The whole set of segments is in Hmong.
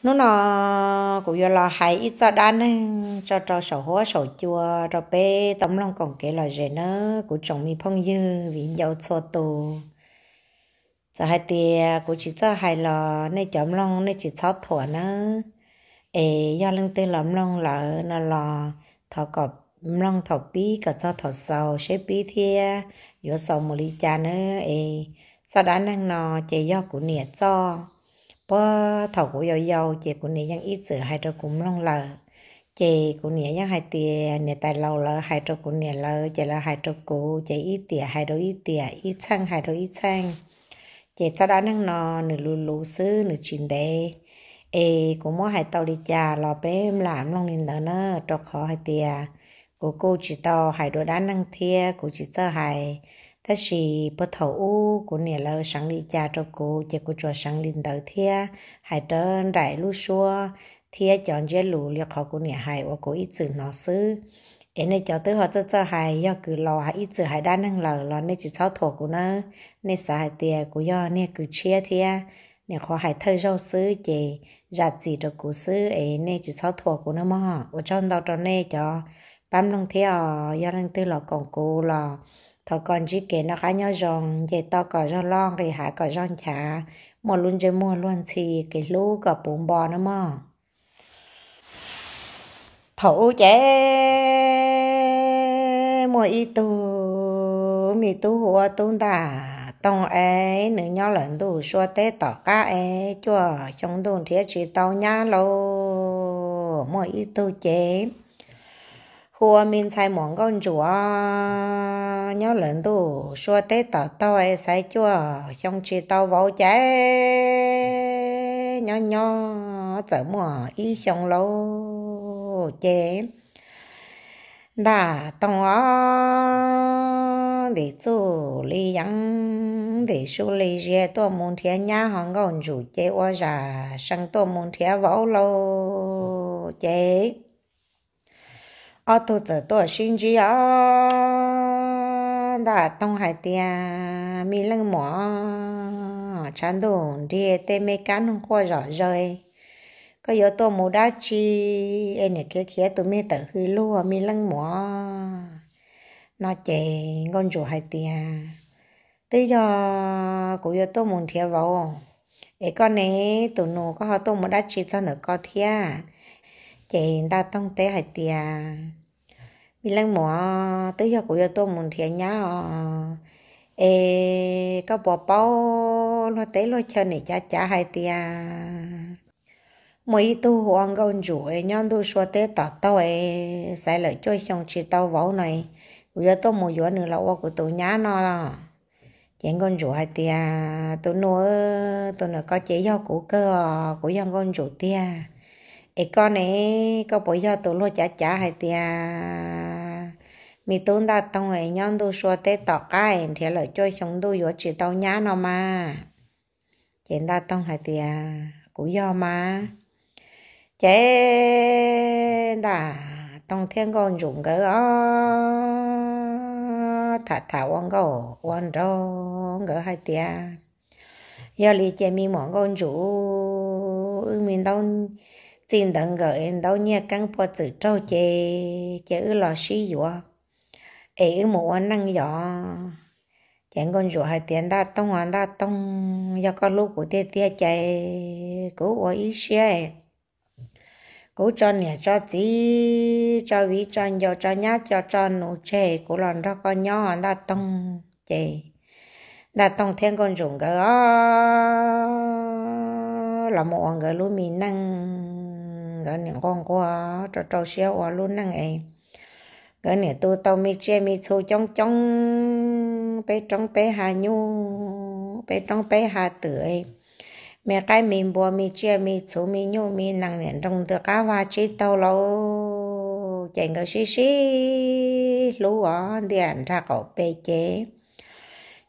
Hnub no kuv yuav los hais ib txoj dab neeg tso rau saum huab saum cua rau peb tau mloog koom kev lom zem nawb kuv tsoom me phooj ywg viv ncaus txhua tus. Txawm hais tias kuv tsis txawj hais los nej cov mloog nej tsis txhob thuam nawb. Es yog leej twg los mloog lawm no los thov kom mloog thaum pib kom txog thaum xaus seb pib thiab yuav xaus mus li cas nawb. Es txoj dab neeg no ces yog kuv niam txoj. Puag thaum kuv yau yau ces kuv niam yeej ib txwm hais rau kuv mloog lawm. Ces kuv niam yeej hais tias niam tais laus lawv hais rau kuv niam lawv ces lawv hais rau kuv ces ib tiam hais rau ib tiam, ib txheej hais rau ib txheej. Ces txoj dab neeg no nws luv luv xwb nws tsis ntev. Es kuv muab hais tau li cas los peb lam mloog li ntawd na, rau qhov hais tias kuv kuj tsis tau hais dua dab neeg thiab kuv tsis txawj hais. Tab sis puag thaum ub kuv niam lawv seev li cas rau kuv ces kuv tsuas seev li ntawd thiab hais rau nraim lub suab thiab cov ntsiab lus li qhov kuv niam hais uas kuv ib txwm hnov xwb. Es nej cov twb ho txawj txawj hais, yog kws laus ib txwm hais dab neeg lawm los nej tsis txhob thuam kuv nawb. Nej xav hais tias kuv yog niag kws tshiab thiab, niam qhuav hais thawj zaug xwb ces zam txim rau kuv xwb es nej tsis txhob thuam kuv nawb mog. Ua tsaug ntau rau nej cov pab mloog thiab os. Yog leej twg los koom kuv los thov kom ntsib kev noj qab nyob zoo, nce toj kom zog loj, nqis hav kom zog nchav, muaj lub ntsej muag luag ntxhi, kev hlub kom puv npo nawb mog. Thaum ub ces muaj ib tug me tub hu ua Tub Ntaj Toog es nws nyob lawm ntuj sua teb tom qab es cuaj xyoo ntuj nrhiav tsis tau nyab lauj. Muaj ib tug ces hu ua me ntxhais muam Nkauj Ntsuam nyob lawm ntuj sua teb tom taug es xaiv cuaj xyoo tsis tau vauv ces nyob nyob txawm muaj ib xyoo lauj ces Ntaj Toog os ntim txuj li yeev ntim su li zias tuaj mus nrhiav nyab ho Nkauj Ntsuam ces ua zam sees tuaj mus nrhiav vauv lauj ces ob tug txawm tuaj sib ntsib os. Ntaj Toog hais tias me leej muam, tshav ntuj nrig tej me kab noog quaj zom zaws, koj yuav tuaj mus dab tsi es niam khiav khiav tus me tawm hws lug me leej muam no ces Nkauj Ntsuam hais tias twb yog kuv yuav tuaj mus nrhiav vauv es koj ne, tus nus koj ho tuaj mus dab tsi txog ntawm ko thiab. Ces Ntaj Toog teb hais tias me leej muam, twb yog kuv yuav tuaj mus nrhiav nyab os es koj puas paub luag teb luag chaw niam cav cav hais tias muaj ib tug hu ua Nkauj Ntsuam nyob ntuj sua teb tom taug es xaiv lawm cuaj xyoo tsis tau vauv no, kuv yuav tuaj mus yuav nws los ua kuv tus nyab no los. Ces Nkauj Ntsuam hais tias tus nus, tus nus ko ces yog kuv kawg os, kuv yog Nkauj Ntsuam tiag. Es koj ne, koj puas yog tus luag cav cav hais tias me tub Ntaj Toog es nyob ntuj sua teb tom qab es nrhiav lawm cuaj xyoo ntuj yuav tsis tau nyab no mas? Ces Ntaj Toog hais tias kuv yog mas. Ces Ntaj Toog thiab Nkauj Ntsuam nkawd os tham tham ua nkauj ua nraug nkawd hais tias yog li ces me muam Nkauj Ntsuam, wb me ntaub txij ntawd nkawm ntaub nyiaj keeb puag txwm raug ces ces wb los sib yuav es wb mus ua neej yos. Ces Nkauj Ntsuam hais tias Ntaj Toog, Ntaj Toog, yog koj hlub kuv tiag tiag ces kuv ua ib siab, kuv tso niam tso txiv, tso viv tso ncaus, tso nyab tso nus tseg, kuv los nrog koj nyob Ntaj Toog. Ces Ntaj Toog thiab Nkauj Ntsuam nkawd os los mus ua nkawd lub me neej, nkawd nim nquag nquag rau rau siab ua lub neej es nkawd nim tu tau me tsiaj me txhu coob coob, peb roob peb hav nyuj, peb roob peb hav twm, me qaib me npua, me tsiaj me txhu, me nyuj me nees, niam nroo ntws qab vag tsib taug lauj. Ces nkawd sib sib hlub os ntiaj nrag qaum pes ces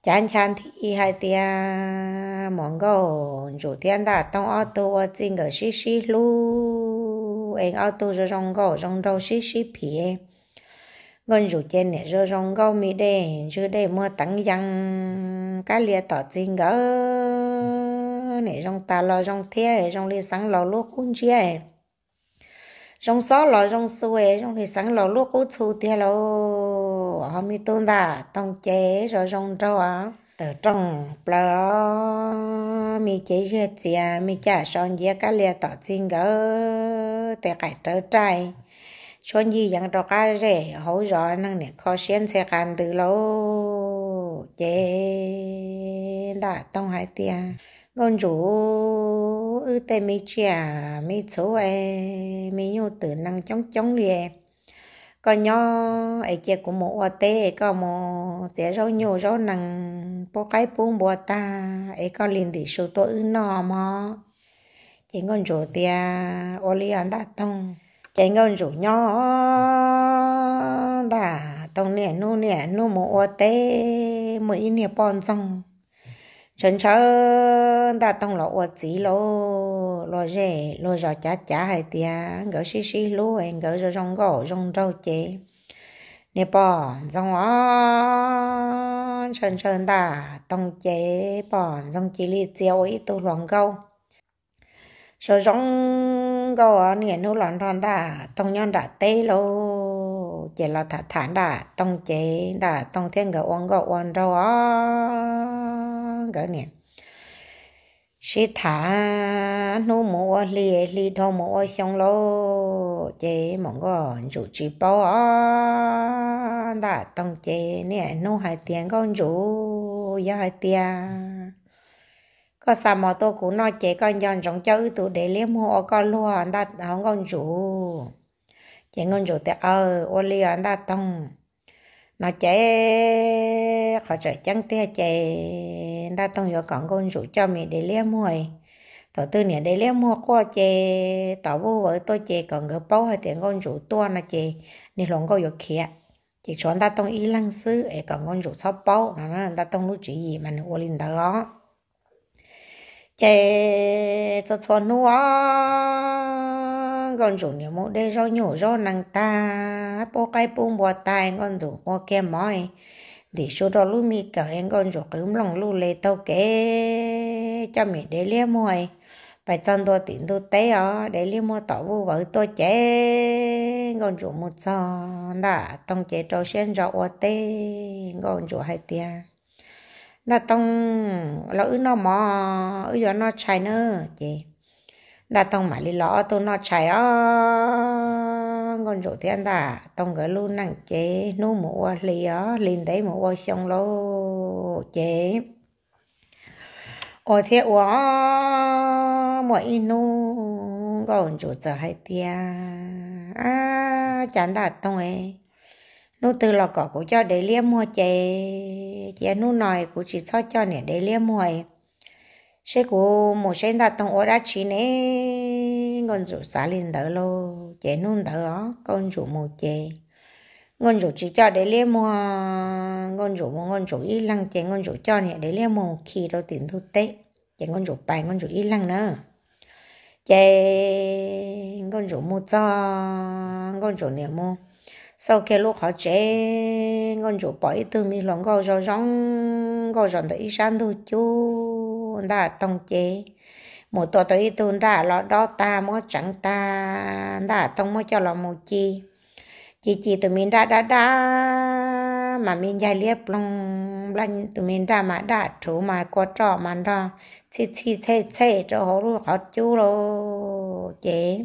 cav ncha nthi hais tias muam Nkauj Ntsuam thiab Ntaj Toog ob tug ua txij nkawm sib sib hlub es ob tug zoo zoo nkauj zoo nraug sib sib phim. Nkauj Ntsuam ces niam zoo zoo nkauj me dej ntswg dej muag teev yees kab lia tom txij nkawm niam zoo tas los zoo thiab, zoo li xeev laus lub qub ntsiab, zoo xob los zoo xu, zoo li xeev laus lub qub txhu tiag lauj. Ho me tub Ntaj Toog ces zoo zoo nraug, tawm rooj plaws, me cev ziag txias, me caj so nciav kab lias tom txij nkawd tes qaim rawv raij, tshuab ncig yeev rau qab zej hauv zos, neeg niam kho siab ntxhe qas ntws lauj. Ces Ntaj Toog hais tias, Nkauj Ntsum, wb tej me tsiaj me txhu es me nyuj twm nees coob coob li, koj nyob es cia kuv mus ua teb, koj mus txiav zaub nyuj zaub nees pub qaib pub npua tag es koj li ntim su tuaj wb noj mog. Ces Nkauj Ntsum tias, Ua li os Ntaj Toog. Ces Nkauj Ntsum nyob, Ntaj Toog niaj hnub niaj hnub mus ua teb, muaj ib niag poj ntxoog ntshaw ntshaw Ntaj Toog los ua txiv lauj. Luag zej luag zos cav cav hais tias nkawd sib sib hlub, nkawd zoo zoo nkauj zoo nraug ces niag poj ntxoog os ntshaw ntshaw Ntaj Toog ces poj ntxoog cia li txia ua ib tug hluas nkauj zoo zoo nkauj os niaj hnub los nrog Ntaj Toog nyob nram teb lauj. Ces los tham tham Ntaj Toog ces Ntaj Toog thiab nkawd ua nkauj ua nraug os, nkawd niam sib tham hnub mus ua hli, hli dhau mus ua xyoo lauj. Ces Maum Nkauj Ntsum tsis paub os, Ntaj Toog ces niaj hnub hais tias, Nkauj Ntsum, yog hais tias koj xa mov tuaj kuv noj ces koj nco ntsoov coj wb tus dev liab muag ua koj luag, Ntaj, hauv Nkauj Ntsum. Ces Nkauj Ntsum tias, Aw, ua li os Ntaj Toog. No ces qhov tseem ceeb tiag ces Ntaj Toog yuav kom Nkauj Ntsum coj me dev liab muag, thaum twg niam dev liab muag quaj ces tom vuj vawv tuaj ces kom nkawd paub hais tias Nkauj Ntsum tuaj no ces niag hluas nkauj yuav khiav. Ces tshuav Ntaj Toog ib leeg xwb es kom Nkauj Ntsum txhob paub no. Ntaj Toog lub tswv yim mas nws ua li ntawd os. Ces txhua txhua hnub os, Nkauj Ntsum niam mus de zaub nyuj zaub nees tag, pub qaib pub npua tag, Nkauj Ntsum ua kiag mov ntim su rau lub me kawm, Nkauj Ntsum qwv nplooj luj le taug kev coj me dev liab muag pais txog ntua tim ntug teb os. Dev liab muag tom vuj vawv tuaj ces Nkauj Ntsum mus txog, Ntaj Toog ces rau siab ntso ua teb. Nkauj Ntsum hais tias, Ntaj Toog, los wb noj mov, wb yuav noj tshais na. Ces Ntaj Toog mam li los ob tug noj tshais os. Nkauj Ntsum thiab Ntaj Toog nkawd lub neej ces hnub mus ua hli os, hli ntev mus ua xyoo lauj. Ces ua thiab ua, muaj ib hnub Nkauj Ntsum txawm hais tias, Ab, cas Ntaj Toog, hnub twg los kom kuv coj dev liab muag ces cia hnub no kuv tsis txhob coj niam dev liab muag, seb kuv mus seb Ntaj Toog ua dab tsi ne. Nkauj Ntsum xav li ntawd lauj. Ces hnub ntawd os Nkauj Ntsum mus ces Nkauj Ntsum tsis coj dev liab muag, Nkauj Ntsum mus Nkauj Ntsum ib leeg ces Nkauj Ntsum coj niam dev liab muag mus khi rau tim ntug teb. Ces Nkauj Ntsum pais Nkauj Ntsum ib leeg na. Ces Nkauj Ntsum mus txog, Nkauj Ntsum niam mus xauj kiag lub qhov tsev, Nkauj Ntsum pom ib tug me hluas nkauj zoo zoo nkauj zaum ntawm ib sab ntug cub. Ntaj Toog ces mus tua tau ib tug nraj los dob tag muab tseev tag, Ntaj Toog muab coj los mus ci. Ci ci tus me nraj daj daj mas me ncaig liab ploog, tus me nraj mas daj rhuv mas kua roj mas nrog txhij txhij txhej txhej rau hauv lub qhov cub lauj. Ces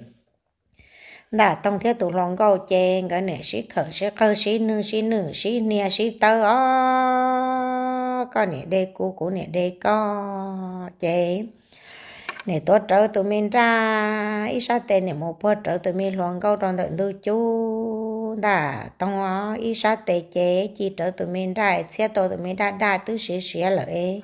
Ntaj Toog thiab tus hluas nkauj ces nkawd niam sib khawm sib qawg sib nwj sib nwj sib hnia sib tawb os, koj niam de kuv, kuv niam de koj. Ces niam tuav rawv tus me nraj ib sab tes, niam mus puag rawv tus me hluas nkauj rau ntawm ntug cub. Ntaj Toog ib sab tes ces ci rawv tus me nraj, txhiab tau tus me nraj daj twb siav siav lawm,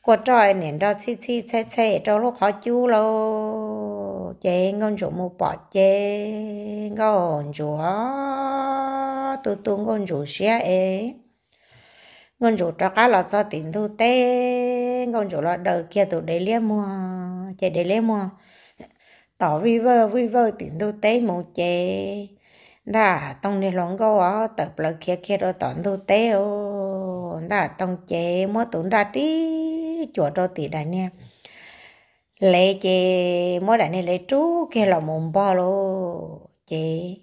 kua roj niam nrog txhij txhij txhej txhej rau lub qhov cub lauj. Ces Nkauj Ntsum mus pom ces Nkauj Ntsum tu tu Nkauj Ntsum siab es Nkauj Ntsum rov qab los txog tim ntug teb, Nkauj Ntsum los daws kiag tus dev liab muag, ces dev liab muag tom vij vawj vij vawj tim ntug teb mus ces Ntaj Toog niag hluas nkauj os tawm plaws khiav kiag rau tom ntug teb os. Ntaj Toog ces muab tus nraj tib cuam rau tim daim niag Lev ces muab daim niag lev rub kiag los mus npog lauj. Ces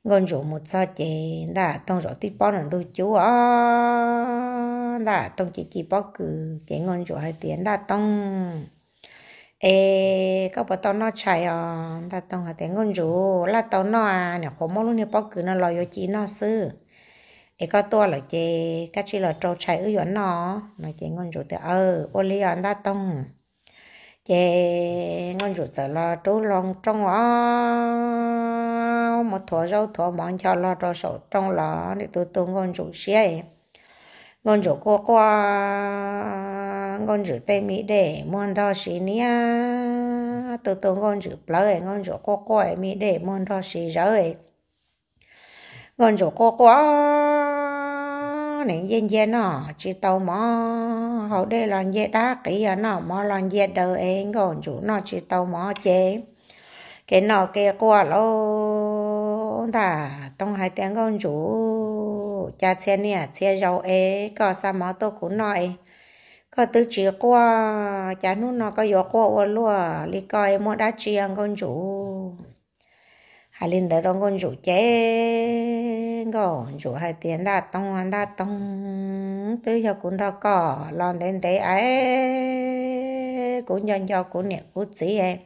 Nkauj Ntsum mus txog ces Ntaj Toog zaum tib pob ntawm ntug cub os. Ntaj Toog ci ci pob kws ces Nkauj Ntsum hais tias, Ntaj Toog, es koj puas tau noj tshais os? Ntaj Toog hais tias, Nkauj Ntsum, laj tau noj a, nyuam qhuav muab lub niag pob kws no los yuav ci noj xwb. Es koj tuaj lawm ces koj cia li los rau tshais wb yuav noj. No ces Nkauj Ntsum tias, Aw, ua li os Ntaj Toog. Ces Nkauj Ntsum txawm los rub hlo rooj os, mus thuav zaub thuav mov ncho los rau saum rooj los nws tu tu Nkauj Ntsum siab. Nkauj Ntsum quaj quaj, Nkauj Ntsum tej me dej muag nrog si niab, tu tu Nkauj Ntsum plawv, Nkauj Ntsum quaj quaj, me dej muag nrog si zawv. Nkauj Ntsum quaj quaj, nws nciaj nciaj noj tsis tau mov, haus dej los nciaj dab qiv, noj mov los nciaj daws es Nkauj Ntsum noj tsis tau mov ces kev noj kev quaj lauj. Ntaj Toog hais tias, Nkauj Ntsum, cas txhia niaj txhia zaus es koj xa mov tuaj kuv noj es koj twb tsis quaj, cas hnub no koj yuav quaj ua luaj li ko es muaj dab tsi os Nkauj Ntsum? Hais li ntawd rau Nkauj Ntsum ces Nkauj Ntsum hais tias, Ntaj Toog, Ntaj Toog, twb yog kuv nrog koj los ntev ntev es kuv nco nco kuv niam kuv txiv,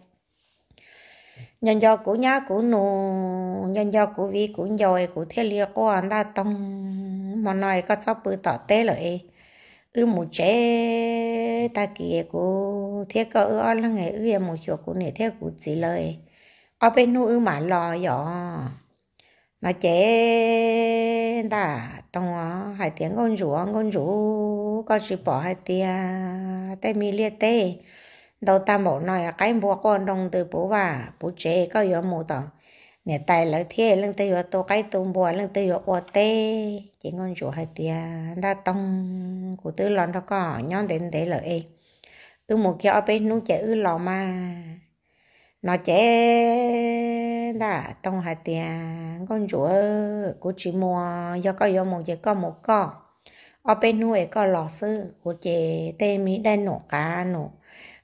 nco nco kuv nyab kuv nus, nco nco kuv viv kuv ncaus es kuv thiaj li quaj. Ntaj Toog, hmo no es koj txhob pw tom teb lawm es wb mus tsev, tag kis kuv thiab koj wb ob leeg wb yuav mus xyuas kuv niam thiab kuv txiv lawv, ob peb hnub wb mam los yom. No ces Ntaj Toog hais tias, Nkauj Ntsum, Nkauj Ntsum, koj tsis pom hais tias tej me liaj teb ntau tag npaum no, qaib npua quaj nroo ntws puv vaj puv tsev, koj yuav mus tom niam tais lawv thiab leej twg yuav tu qaib tu npua, leej twg yuav ua teb? Ces Nkauj Ntsum hais tias, Ntaj Toog, kuv twb los nrog koj nyob ntev ntev lawm es wb mus kiag ob peb hnub ces wb los mas. No ces Ntaj Toog hais tias, Nkauj Ntsum, kuv tsis mus, yog koj yuav mus ces koj mus koj, ob peb hnub es koj los xwb, kuv ces tej me dej num qav num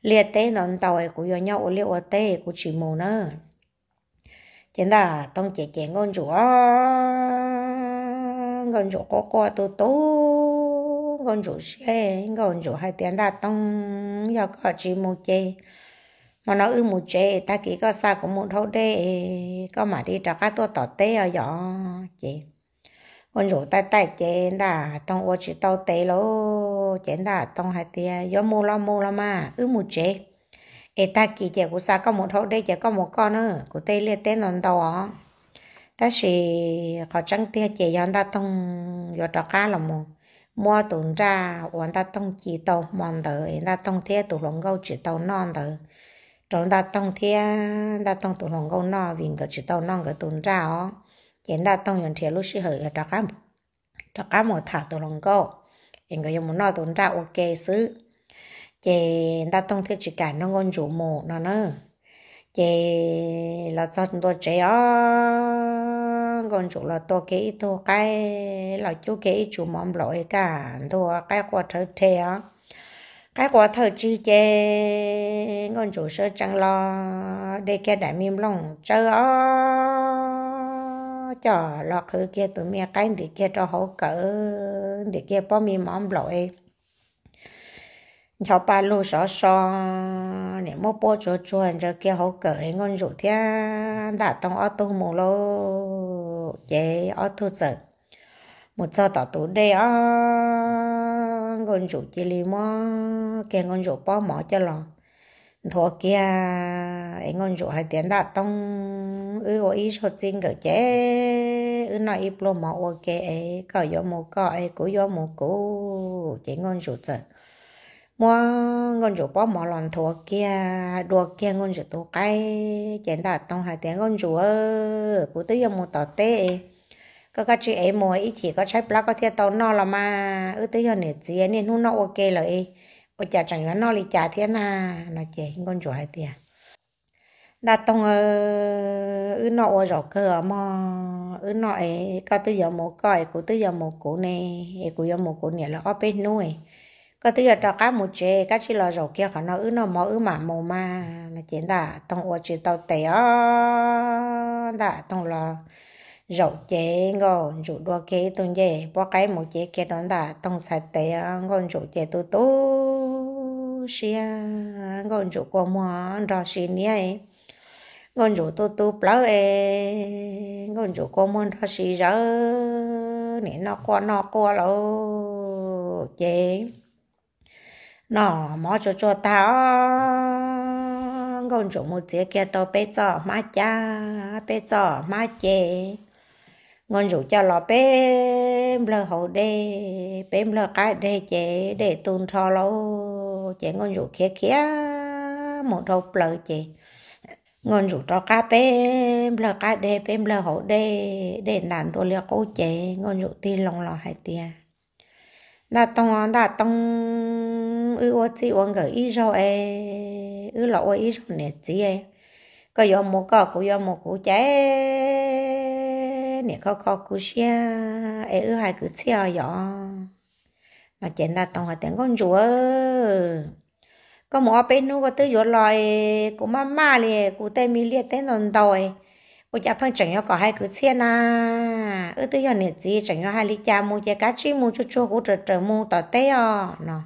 liaj teb ntau ntau es kuv yuav nyob ua liaj ua teb, kuv tsis mus na. Ces Ntaj Toog ces ces Nkauj Ntsum, Nkauj Ntsum quaj quaj tu tu, Nkauj Ntsum siab, Nkauj Ntsum hais tias, Ntaj Toog, yog koj tsis mus ces hmo no wb mus tsev, tag kis koj xa kuv mus dhau dej, koj mam li rov qab tuaj tom teb os yom. Ces Nkauj Ntsum taij taij ces Ntaj Toog ua tsis tau tes lauj, ces Ntaj Toog hais tias, Yuav mus los mus los mas, wb mus tsev. Es tag kis ces kuv xa koj mus dhau dej ces koj mus koj na, kuv tej liaj teb ntau ntau os. Tab sis qhov tseeb tiag ces yog Ntaj Toog yuav rov qab los mus muab tus nraj uas Ntaj Toog ci tau hmo ntawd es Ntaj Toog thiab tus hluas nkauj tsis tau noj ntawd rau Ntaj Toog thiab Ntaj Toog tus hluas nkauj noj, vim nkawd tsis tau noj nkawd tus nraj os. Ces Ntaj Toog yuav nrhiav lub sij hawm rov qab mus tham tus hluas nkauj es nkawd yuav mus noj tus nraj ua ke xwb. Ces Ntaj Toog thiaj tsis kam nrog Nkauj Ntsum mus no na. Ces los txog ntua tsev os, Nkauj Ntsum los tua kiag ib tug qaib, los cub kiag ib tsu mov nplaum es kaj ntua, qaib qua thawv rhe os. Qaib qua thawj tsig ces Nkauj Ntsum sawv tsees los de kiag daim me nplooj tsawb os, coj los qhwv kiag tus me qaib ntim kiag rau hauv kawm, ntim kiag pob me mov nplaum es ncho pa lug sov so, niam muab puab tsuag tsuag ntsaws kiag hauv kawm es Nkauj Ntsum thiab Ntaj Toog ob tug mus lauj. Ces ob tug txawm mus txog tom tus dej os, Nkauj Ntsum cia li muab kiag Nkauj Ntsum pob mov coj los nthuav kiag es Nkauj Ntsum hais tias, Ntaj Toog, wb ua ib zaug txij nkawm ces wb noj ib pluag mov ua ke es koj yuav mus koj es kuv yuav mus kuv. Ces Nkauj Ntsum txawm muab Nkauj Ntsum pob mov los nthuav kiag, dua kiag Nkauj Ntsum tus qaib. Ces Ntaj Toog hais tias, Nkauj Ntsum, kuv twb yuav mus tom teb, koj koj tsis ev mus ib chim koj tshaib plab koj thiaj tau noj los mas, wb twb yog niam txiv niaj hnub noj ua ke lawm, ua cas tseem yuav noj li cas thiab na? No ces Nkauj Ntsum hais tias, Ntaj Toog, wb noj ua zaum kawg os mog, wb noj es koj twb yuav mus koj es kuv twb yuav mus kuv ne, es kuv yuav mus kuv niam lawv ob peb hnub es koj twb yuav rov qab mus tsev, koj cia li los zaum kiag qhov no wb noj mov wb mam mus mas. No ces Ntaj Toog ua tsis tau tes os, Ntaj Toog los zaum ces Nkauj Ntsum dua kiag ib tug ncej puab qaib mus cev kiag rau Ntaj Toog txhais tes os. Nkauj Ntsum ces tu tu siab, Nkauj Ntsum kua muag nrog si niab, Nkauj Ntsum tu tu plawv es Nkauj Ntsum kua muag nrog si zawv, nim noj quaj noj quaj lawm ces noj mov tsuag tsuag tag os, Nkauj Ntsum mus txiav kiag tau peb txoj hmab cab, peb txoj hmab ce. Nkauj Ntsum coj los peb nplawg hauv dej, peb nplawg qab deg ces dej tu nrho lawm ces Nkauj Ntsum khiav khiav mus dhau plaws ces Nkauj Ntsum rov qab peb nplawg qab deg, peb nplawg hauv dej, dej ntas ntua li qub ces Nkauj Ntsum tig loo los hais tias, Ntaj Toog, Ntaj Toog, wb ua txij ua nkawm ib zaug es wb los ua ib zaug niam txiv, koj yuav mus koj, kuv yuav mus kuv ces niam kho kho kuv siab es wb hais kwv txhiaj yom. No ces Ntaj Toog hais tias, Nkauj Ntsum, koj mus ob peb hnub koj twb yuav los es kuv maj maj li, kuv tej me liaj teb ntau ntau, ua cas pheej tseem yuav kom hais kwv txhiaj na? Wb twb yog niam txiv, tseem yuav hais li cas mus ces kav tsij mus tsuag tsuag, kuv raws raws mus tom teb os no.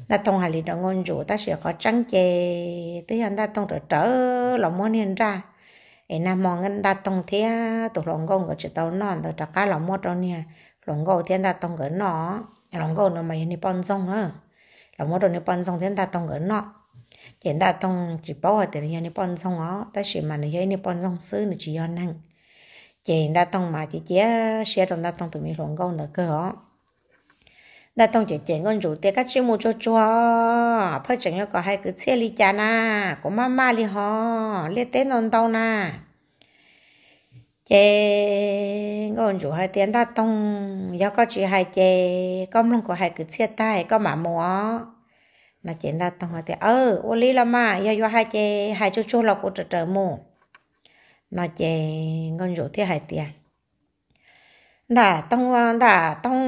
Ntaj Toog hais li rau Nkauj Ntsum tab sis qhov tseeb ces twb yog Ntaj Toog raws raws los muab niag nraj es nag hmo Ntaj Toog thiab tus hluas nkauj nkawd tsis tau noj ntawd rov qab los muab rau niag hluas nkauj thiab Ntaj Toog nkawd noj. Hluas nkauj no mas yog niag poj ntxoog na, los muab rau niag poj ntxoog thiab Ntaj Toog nkawd noj. Ces Ntaj Toog tsis paub hais tias nws yog niag poj ntxoog os, tab sis mas nws yog ib niag poj ntxoog xwb, nws tsis yog neeg. Ces Ntaj Toog mas cia cia siab rau Ntaj Toog tus me hluas nkauj ntawd kawg os. Ntaj Toog cem cem Nkauj Ntsum tias, Koj tsij mus tsuag tsuag, pheej tseem yuav kom hais kwv txhiaj li cas na? Kuv maj maj li hos, liaj teb ntau ntau na. Ces Nkauj Ntsum hais tias, Ntaj Toog, yog koj tsis hais ces koj mloog kuv hais kwv txhiaj tag koj mam mus os. No ces Ntaj Toog hais tias, Aw, ua li los mas, yog yuav hais ces hais tsuag tsuag los kuv raws raws mus. No ces Nkauj Ntsum thiaj hais tias, Ntaj Toog, Ntaj Toog,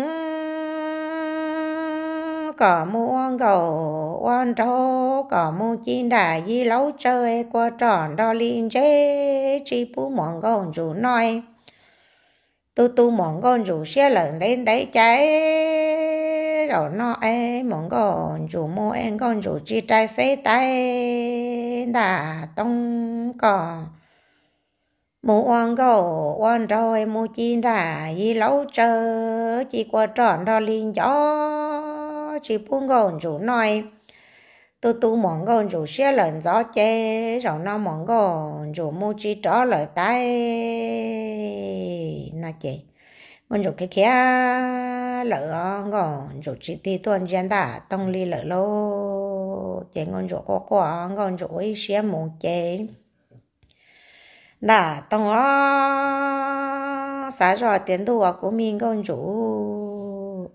kom mus ua nkauj ua nraug, kom mus ci nram yij laub tsawv, kua roj nrog li ntsev, tsis pub muam Nkauj Ntsum noj. Tu tu muam Nkauj Ntsum siab lawm ntev ntev cas zaum no es muam Nkauj Ntsum mus es Nkauj Ntsum tsis rais feb tais. Ntaj Toog, kom mus ua nkauj ua nraug, mus ci nram yij laub tsawv, ci kua roj nrog li ncov, tsis pub Nkauj Ntsum noj. Tu tu muam Nkauj Ntsum siab lawm ntxov ces zaum no muam Nkauj Ntsum mus tsis rov lawm tais. No ces Nkauj Ntsum khiav khiav lawm os, Nkauj Ntsum tsis tig tuaj ntsia Ntaj Toog li lawm lauj. Ces Nkauj Ntsum quaj quaj, Nkauj Ntsum ua ib siab mus ces Ntaj Toog os, xav zoj tias ntuj uas kuv me Nkauj Ntsum,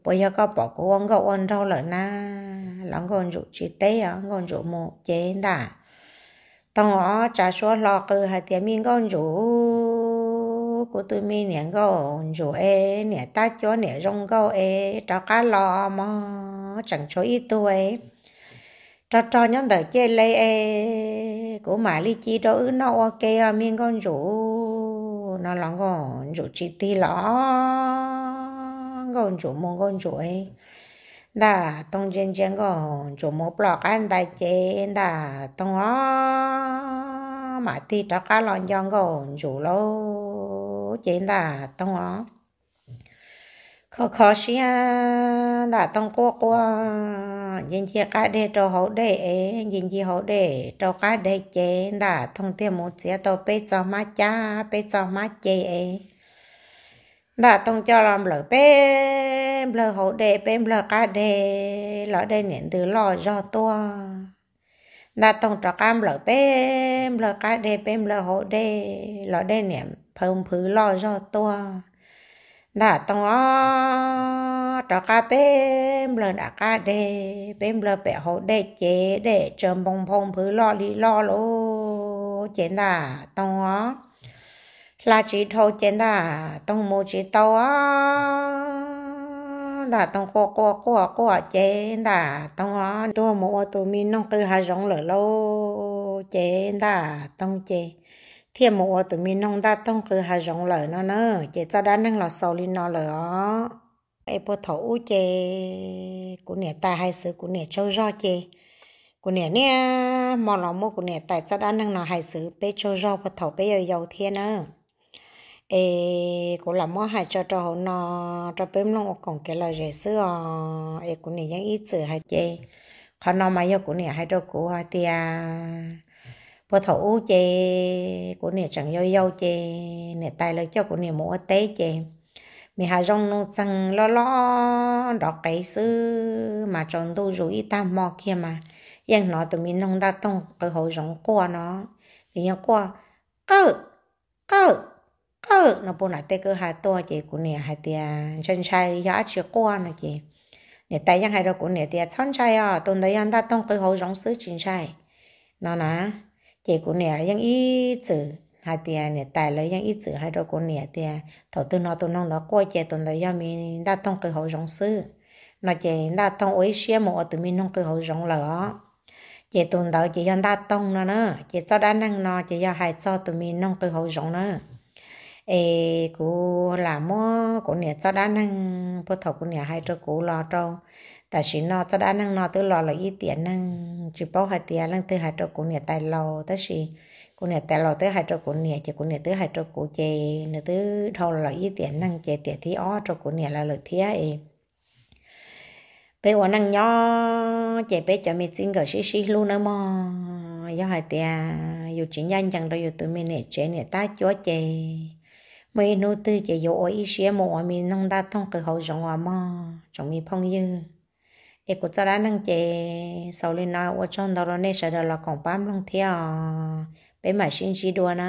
puas yog koj pom kuv ua nkauj ua nraug lawm na? Los Nkauj Ntsum tsis teb os, Nkauj Ntsum mus ces Ntaj Toog os tsa suab hlo qw hais tias, Me Nkauj Ntsum, kuv tus me niam Nkauj Ntsum es niam tab cuab niam zoo nkauj es rov qab los mog, tseem tshuav ib tug es rog rog nyob ntawm cej le es kuv mam li ci rau wb noj ua ke os me Nkauj Ntsum. No los Nkauj Ntsum tsis tig los, Nkauj Ntsum mus Nkauj Ntsum es Ntaj Toog ntsia ntsia Nkauj Ntsum mus ploj qab ntais ces Ntaj Toog os mam tig rov qab los nco Nkauj Ntsum lauj. Ces Ntaj Toog os kho kho siab, Ntaj Toog quaj quaj, ncig ncig qab deg rau hauv dej es ncig ncig hauv dej rau qab deg ces Ntaj Toog thiaj mus txiav tau peb txoj hmab cab peb txoj hmab ce es Ntaj Toog coj los nplawm peb nplawg hauv dej peb nplawg qab deg los dej niam ntws loj zog tuaj. Ntaj Toog rov qab nplawm peb nplawg qab deg peb nplawg hauv dej los dej niam phaw nphwv loj zog tuaj. Ntaj Toog os rov qab peb nplawg nram qab deg peb nplawg pem hauv dej ces dej tsaws npoo nphau nphwv loj li loj lauj. Ces Ntaj Toog os hla tsis dhau ces Ntaj Toog mus tsis tau os. Ntaj Toog quaj quaj quaj quaj ces Ntaj Toog tuag mus ua tus me noog qw hav zoov lawm lauj. Ces Ntaj Toog ces thiaj mus ua tus me noog Ntaj Toog qw hav zoov lawm no na. Ces txoj dab neeg los xaus li no lawm os. Es puag thaum ub ces kuv niam tais hais xwv kuv niam tsaug zog ces kuv niam niaj hmo los muab kuv niam tais txoj dab neeg no hais xwv peb tsaug zog puag thaum peb yau yau thiab na. Es kuv lam muab hais tso rau hauv no rau peb mloog ua koom kev lom zem xwb os. Es kuv niam yeej ib txwm hais ces qhov no mas yog kuv niam hais rau kuv hais tias puag thaum ub ces kuv niam tseem yau yau ces niam tais lawv coj kuv niam mus ua teb ces me hav zoov nuj txeeg loj loj nrov qev xwb mas tsaus ntuj zus ib tag hmo kiag mas yeej hnov tus me noog Ntaj Toog qw hauv zoov quaj no. Nws yeej quaj qawj qawj qawj no puag nram tej kwj ha tuaj ces kuv niam hais tias ntshai ntshai yog dab tsi quaj no ces niam tais yeej hais rau kuv niam tias txhob ntshai os, tus ntawd yog Ntaj Toog qw hauv zoov xwb tsis ntshai no na. Ces kuv niam yeej ib txwm hais tias niam tais lawv yeej ib txwm hais rau kuv niam tias thaum twg hnov tus noog ntawd quaj ces tus ntawd yog me Ntaj Toog qw hauv zoov xwb no ces Ntaj Toog ua ib siab mus ua tus me noog qw hauv zoov lawm os. Ces tus ntawd ces yog Ntaj Toog no na. Ces txoj dab neeg no ces yog hais txog tus me noog qw hauv zoov na. Es kuv lam muab kuv niam txoj dab neeg puag thaum kuv niam hais rau kuv los rau tam sim no txoj dab neeg no twb los lawm ib tiam neeg, tsis paub hais tias leej twg hais rau kuv niam tais laus tab sis kuv niam tais laus twb hais rau kuv niam ces kuv niam twb hais rau kuv ces nws twb dhau lawm ib tiam neeg ces tiam thib ob rau kuv niam lawv lawm thiab es peb ua neej nyob ces peb cov me txij nkawm sib sib hlub nawb mog. Yog hais tias yus tsis ncaj ncees rau yus tus me niam tsev niam tab cuab ces muaj ib hnub twg ces yuav ua ib siab mus ua me noog Ntaj Toog qw hauv zoov os mog tsoom me phooj ywg. Es kuv txoj dab neeg ces xaus li no, ua tsaug ntau rau nej sawv daws los koom pab mloog thiab os. Peb mam sib ntsib dua na.